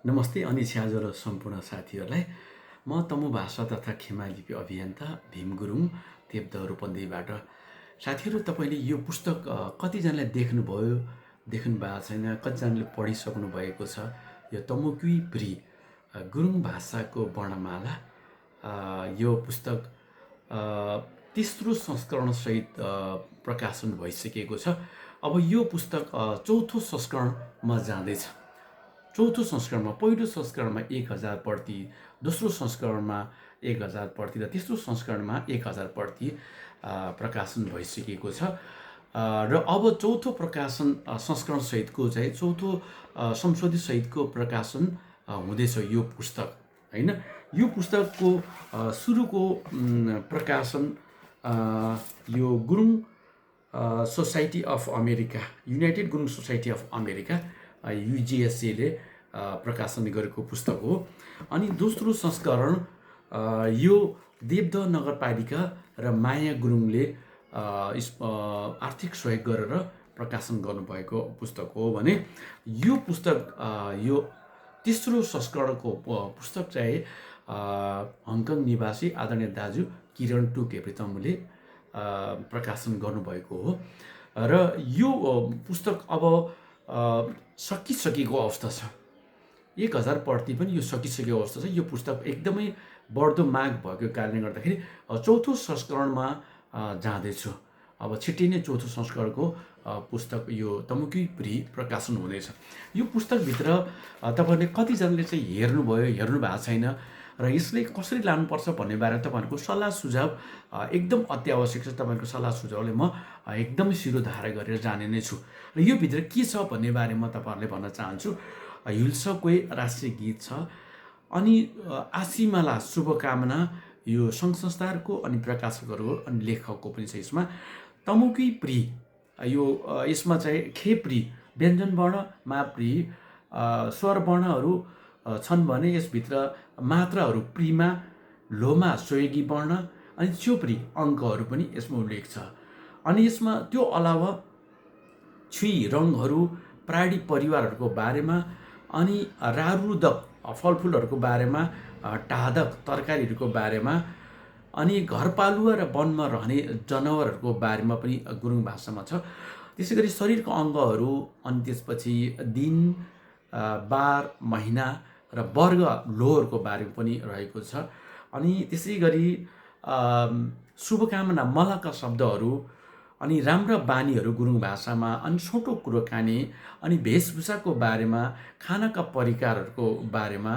नमस्ते अनि छ्याजो र सम्पूर्ण साथीहरूलाई म तमु भाषा तथा खेमा लिपि अभियन्ता भीम गुरुङ देवदह रूपन्देहीबाट। साथीहरू, तपाईँले यो पुस्तक कतिजनाले देख्नुभयो, देख्नु भएको छैन, कतिजनाले पढिसक्नु भएको छ। यो तमुक्वी प्री गुरुङ भाषाको वर्णमाला, यो पुस्तक तेस्रो संस्करणसहित प्रकाशन भइसकेको छ। अब यो पुस्तक चौथो संस्करणमा जाँदैछ। चौथो संस्करणमा, पहिलो संस्करणमा 1000 प्रति, दोस्रो संस्करणमा 1000 प्रति र तेस्रो संस्करणमा 1000 प्रति प्रकाशन भइसकेको छ। र अब चौथो प्रकाशन संस्करणसहितको चाहिँ चौथो संशोधित सहितको प्रकाशन हुँदैछ यो पुस्तक, होइन। यो पुस्तकको सुरुको प्रकाशन यो Gurung Society of America, United Gurung Society of America युजिएससीले प्रकाशन गरेको पुस्तक हो। अनि दोस्रो संस्करण यो देवदह नगरपालिका र माया गुरुङले आर्थिक सहयोग गरेर प्रकाशन गर्नुभएको पुस्तक हो भने यो पुस्तक यो तेस्रो संस्करणको पुस्तक चाहिँ हङकङ निवासी आदरणीय दाजु किरण टु टेप्रितमुले प्रकाशन गर्नुभएको हो। र यो पुस्तक अब सकिसकेको अवस्था छ। 1000 प्रति पनि यो सकिसकेको अवस्था छ। यो पुस्तक एकदमै बढ्दो माग भएको कारणले गर्दाखेरि चौथो संस्करणमा जाँदैछु। अब छिट्टै नै चौथो संस्करणको पुस्तक यो तमुक्वी प्री प्रकाशन हुँदैछ। यो पुस्तकभित्र तपाईँहरूले कतिजनाले चाहिँ हेर्नु भएको छैन र यसले कसरी लानुपर्छ भन्ने बारेमा तपाईँहरूको सल्लाह सुझाव एकदम अत्यावश्यक छ। तपाईँहरूको सल्लाह सुझावले म एकदमै शिरोधार्य गरेर जाने नै छु। र यो भित्र के छ भन्ने बारेमा तपाईँहरूले भन्न चाहन्छु। हिल्सकै राष्ट्रिय गीत छ, अनि आसिमाला शुभकामना यो सङ्घ संस्थाहरूको अनि प्रकाशकहरूको अनि लेखकको पनि छ। यसमा तमुक्वी प्री यो यसमा चाहिँ खेप्री व्यञ्जन वर्ण माप्री स्वर वर्णहरू छन् भने यसभित्र मात्राहरू प्रीमा लोमा सहयोगी वर्ण अनि चोप्री अङ्कहरू पनि यसमा उल्लेख छ। अनि यसमा त्यो अलावा छुई रङहरू, प्राणी परिवारहरूको बारेमा, अनि रारुदक फलफुलहरूको बारेमा, टादक तरकारीहरूको बारेमा, अनि घरपालुवा र वनमा रहने जनावरहरूको बारेमा पनि गुरुङ भाषामा छ। त्यसै गरी शरीरको अङ्गहरू, अनि त्यसपछि दिन, बार, महिना र वर्ग लोहहरूको बारेमा पनि रहेको छ। अनि त्यसै गरी शुभकामना मलका शब्दहरू, अनि राम्रा बानीहरू गुरुङ भाषामा, अनि छोटो कुराकानी, अनि वेशभूषाको बारेमा, खानाका परिकारहरूको बारेमा,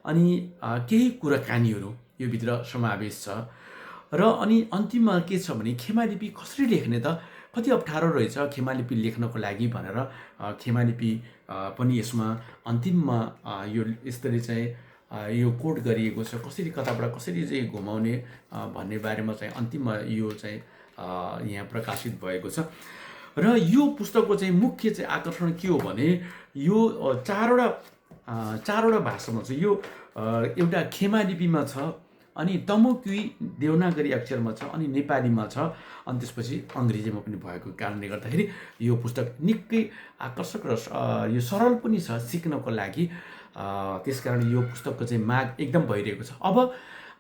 अनि केही कुराकानीहरू यो भित्र समावेश छ। र अनि अन्तिममा के छ भने खेमालिपि कसरी लेख्ने त, कति अप्ठ्यारो रहेछ खेमालिपि लेख्नको लागि भनेर खेमालिपि पनि यसमा अन्तिममा यो यसरी चाहिँ यो कोड गरिएको छ। कसरी कताबाट कसरी चाहिँ घुमाउने भन्ने बारेमा चाहिँ अन्तिममा यो चाहिँ यहाँ प्रकाशित भएको छ। र यो पुस्तकको चाहिँ मुख्य चाहिँ आकर्षण के हो भने यो चारवटा भाषामा छ। यो एउटा खेमा लिपिमा छ, अनि तमुक्वी देवनागरी अक्षरमा छ, अनि नेपालीमा छ, अनि त्यसपछि अङ्ग्रेजीमा पनि भएको कारणले गर्दाखेरि यो पुस्तक निकै आकर्षक र यो सरल पनि छ सिक्नको लागि। त्यसकारण यो पुस्तकको चाहिँ माग एकदम भइरहेको छ। अब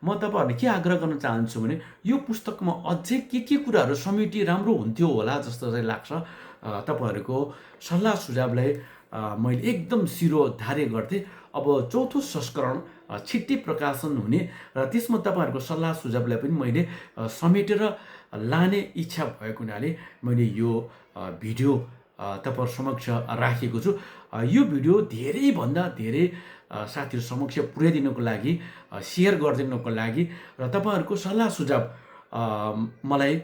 म तपाईँहरूले के आग्रह गर्न चाहन्छु भने यो पुस्तकमा अझै के कुराहरू समेटी राम्रो हुन्थ्यो होला जस्तो चाहिँ लाग्छ। तपाईँहरूको सल्लाह सुझावलाई मैले एकदम शिरोधार्य गर्दै अब चौथो संस्करण छिट्टै प्रकाशन हुने र त्यसमा तपाईँहरूको सल्लाह सुझावलाई पनि मैले समेटेर लाने इच्छा भएको हुनाले मैले यो भिडियो तपाईँहरू समक्ष राखेको छु। यो भिडियो धेरैभन्दा धेरै साथीहरू समक्ष पुर्याइदिनुको लागि, सेयर गरिदिनुको लागि र तपाईँहरूको सल्लाह सुझाव मलाई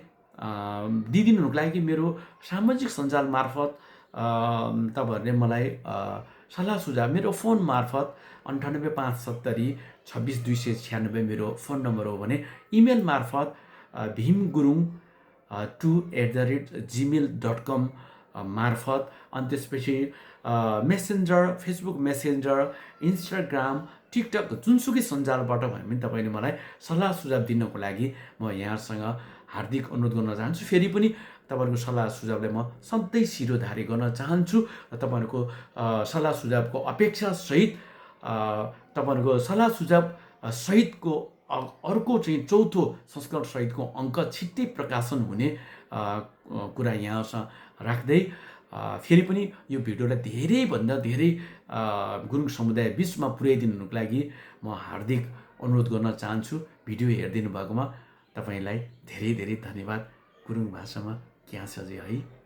दिइदिनुको लागि मेरो सामाजिक सञ्जाल मार्फत तपाईँहरूले मलाई सल्लाह सुझाव मेरो फोन मार्फत 9857 26296 मेरो फोन नम्बर हो भने इमेल मार्फत bhimgurung2@gmail.com मार्फत, अनि त्यसपछि messenger, Facebook messenger, Instagram, TikTok जुनसुकै सञ्जालबाट भने पनि तपाईँले मलाई सल्लाह सुझाव दिनको लागि म यहाँसँग हार्दिक अनुरोध गर्न चाहन्छु। फेरि पनि तपाईँहरूको सल्लाह सुझावलाई म सधैँ शिरोधार्य गर्न चाहन्छु र तपाईँहरूको सल्लाह सुझावको अपेक्षासहित तपाईँहरूको सल्लाह सुझाव सहितको अर्को चाहिँ चौथो संस्करण सहितको अङ्क छिट्टै प्रकाशन हुने कुरा यहाँसँग राख्दै फेरि पनि यो भिडियोलाई धेरैभन्दा धेरै गुरुङ समुदाय बिचमा पुर्याइदिनुको लागि म हार्दिक अनुरोध गर्न चाहन्छु। भिडियो हेरिदिनु भएकोमा तपाईँलाई धेरै धेरै धन्यवाद। गुरुङ भाषामा क्या छ है।